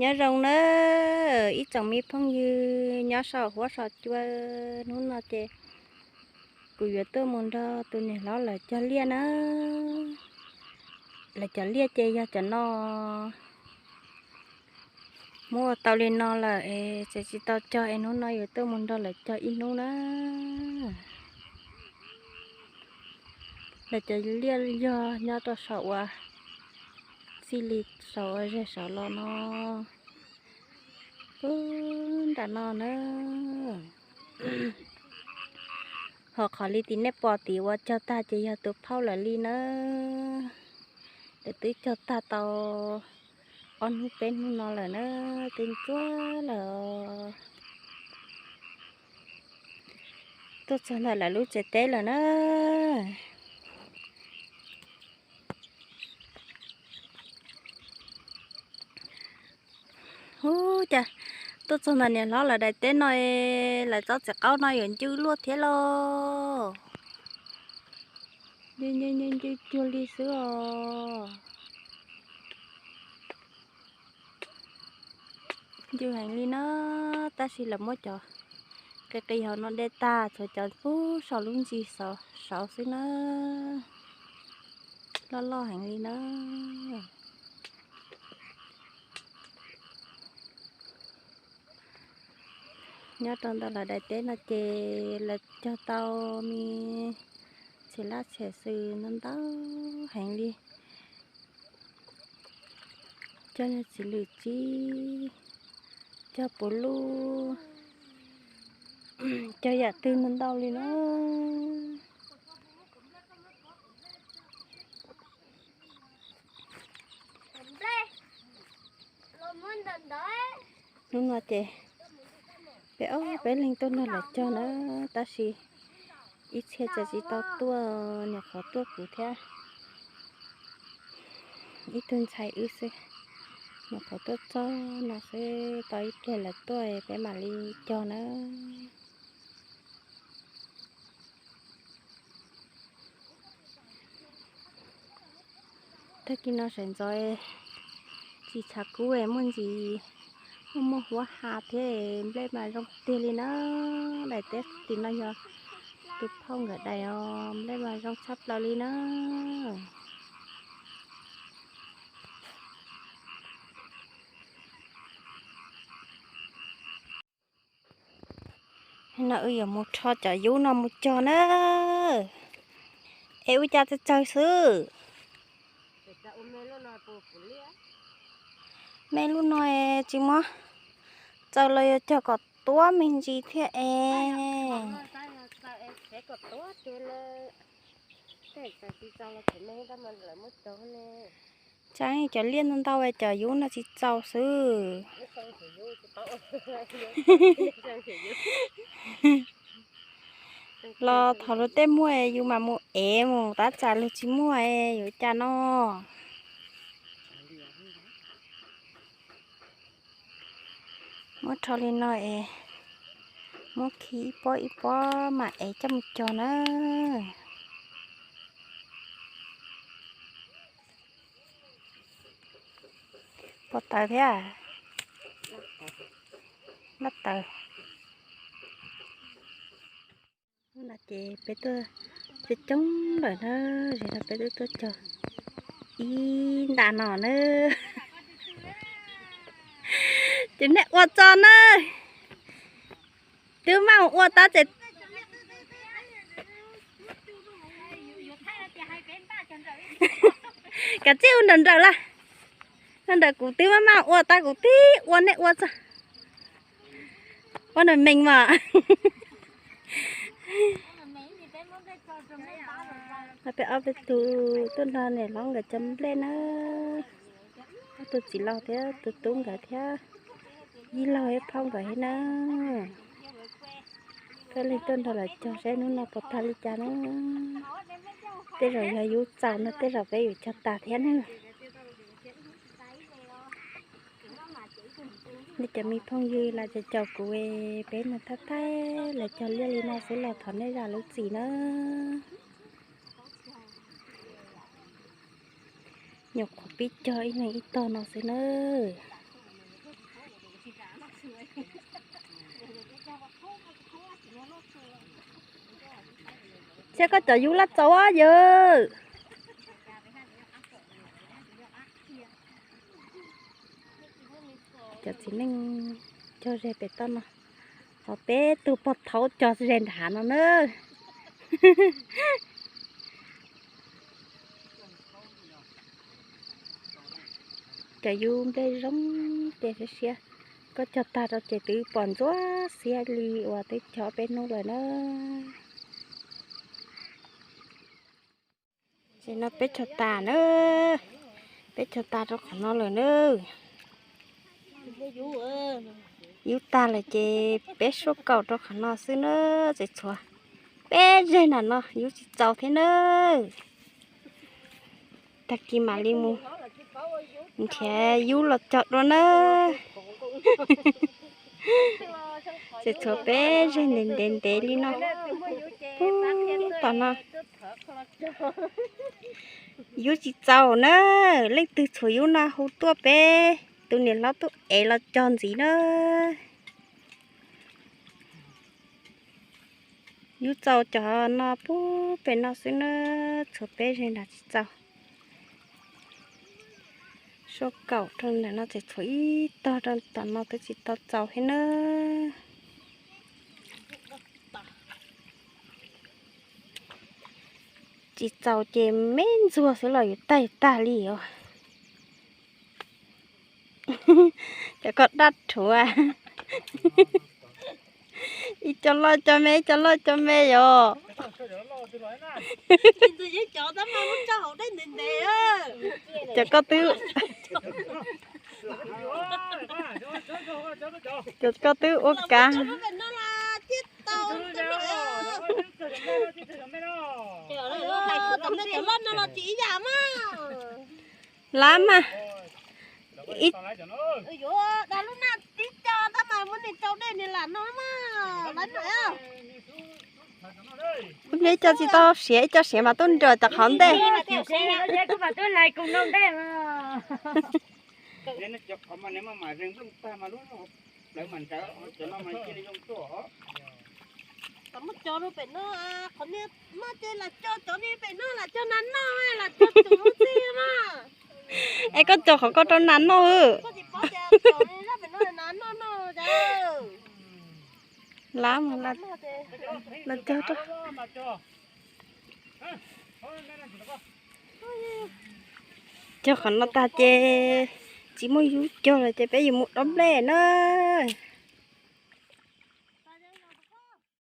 Nyob zoo na ib tsoom me phooj ywg nyob saum huab saum cua, hnub no ces kuv yuav tuaj mus nrog tus niam hlob lawv cog liaj na. Lawv cov liaj ces yog cov no, muab ua tau li no lawm es tseem tsis tau cog es hnub no yuav tuaj mus nrog lawv cog ib hnub na. Lawv cov liaj yog nyob rau saum uas txij li saum uas ze saud los no. Ub, nram no na. Ho qhov li tim nej pom tim uas cog tag ces yog tus phauj lawv li na. Lawv twb cog tag tau ob hnub peb hnub no lawm na, twb ntsuab lawm. Tuaj txog ntawm lawv lub tsev teb lawm na. Ub, cas tuaj txog ntawm niam hlob lawv daim teb no, lawv tsob txiv qaub no yuav ncw luaj thiab lauj. Ncw ncw ncw cuag li xwb os. Ncw heev li na, tab sis lawv muab cov qis qis hauv no de tag, tshuav cov pub saum lub ntsis saud xwb na. Loj loj heev li na. Nyob rau ntawm lawv daim teb no ces lawv cog tau me txhia laj txhia xwm ntau ntau heev li. Cog txiv lwm tsib, cog puv luj, cog yam twg ntau ntau li na. Hnub no ces peb ob peb leeg tuaj nrog lawv cog na, tab sis ib txhia tseem tsis tau tuaj, nyuam qhuav tuaj kuv thiab ib tug ntxhais wb xwb, nyuam qhuav tuaj txog no xwb, tau ib pliag lawv tuaj peb mam li cog na. Tag kis no sawv ntxov tsis tshav kub, muaj ntsis muaj muaj huab ha thiab, nplej mas zoo tiag li na. Daim teb tim no yog tus phauj nkawd daim os, nplej mas zoo tshaj plaws li na. No wb yuav mus rho cov yub no mus cog na. Es ua cas tsawg tsawg xwb? Me lub no tsis muab txaws los yuav cog kom tuab me ntsis thiab es. Tseeb, cov liaj ntau ntau cov yub no tsis txaus xwb. Los thaum luag tej muaj yus mam mus ev mus, tab tsam luag tsis muaj yuav cas no. Muab rho li no es muab khi ib pob ib pob mam ev coj mus cog na. Pob taws thiab, lab taws. Hnub no ces peb tuaj coob coob lawm na, es no peb twb tuaj cog ib nta no na. Ces nej ua tso na, twb maj ua tab tseem kav tsij ua nrawm nrawm lawm. Nrawm nrawm kuv twb maj maj ua tab kuv twb ua nej ua tso. Ua nrawm mees mas. Peb ob peb tug tuaj nrog niam hlob nkawd cog nplej na. Ob tug txiv laus thiab tus tub nkawd thiab, yij laug thiab phauj nkawd thiab na. Peb leeg tuaj nrog lawv cog saib hnub no puas tag li cas na. Tej zaum yog yub txaus no tej zaum peb yuav cog tas thiab na. Nej cov me phooj ywg los caum kuv, peb mus thaij thaij lawv cog liaj li no xwb los thov nej zam lub txim na. Nyuam qhuav pib cog ib leeg ib tog no xwb na. Saib koj cov yub laj txaus yawg. Cov txiv neej cog ze pem toj no, ho peb tug pog thaub cog ze nram hav no na. Cov yub nplej zoo ces siab siab, koj cog tag rau ces twb pom ntxuav xiab li uas twb cog peb hnub lawm na. Ces no peb cog tas na, peb cog tas rau qhov no lawm na. Yub tag lawm ces peb suab kaum rau qhov no xwb na, tseem tshuav peb zeg nram no yub tsis txaus thiab na. Tag kis mam li mus nrhiav yub los cog dua na. Tseem tshuav peb zeg ntev ntev ntev li no. Pub tom no yub tsis txaus na, leej twg tshuav yub no hu tuaj peb tus niam hlob tub ev los cog ntxiv na. Yub txaus cov no pub pem no xwb na, tshuav peb zeg nram tsis txaus. Suab kaum rau ntawm no tseem tshuav ib tog rau tom no twb tsis tau txaus thiab na. Tsis txaus ces me ntxuag xwb los yuav tag tag li os. Cov ko daj rhuav. Ib co loj co me, ib co loj co me yom. Cov ko twb, cov ko twb ua kav. Lab mas. Ib co tsis tau siav, ib co siav mas tuaj nrog cov qhov ntej. Es koj cog qhov koj rau nas noj. Lab mas, los cog rau. Cog qhov no tag ces tsis muaj yub cog lawm ces peb yuav mus dob nplej na.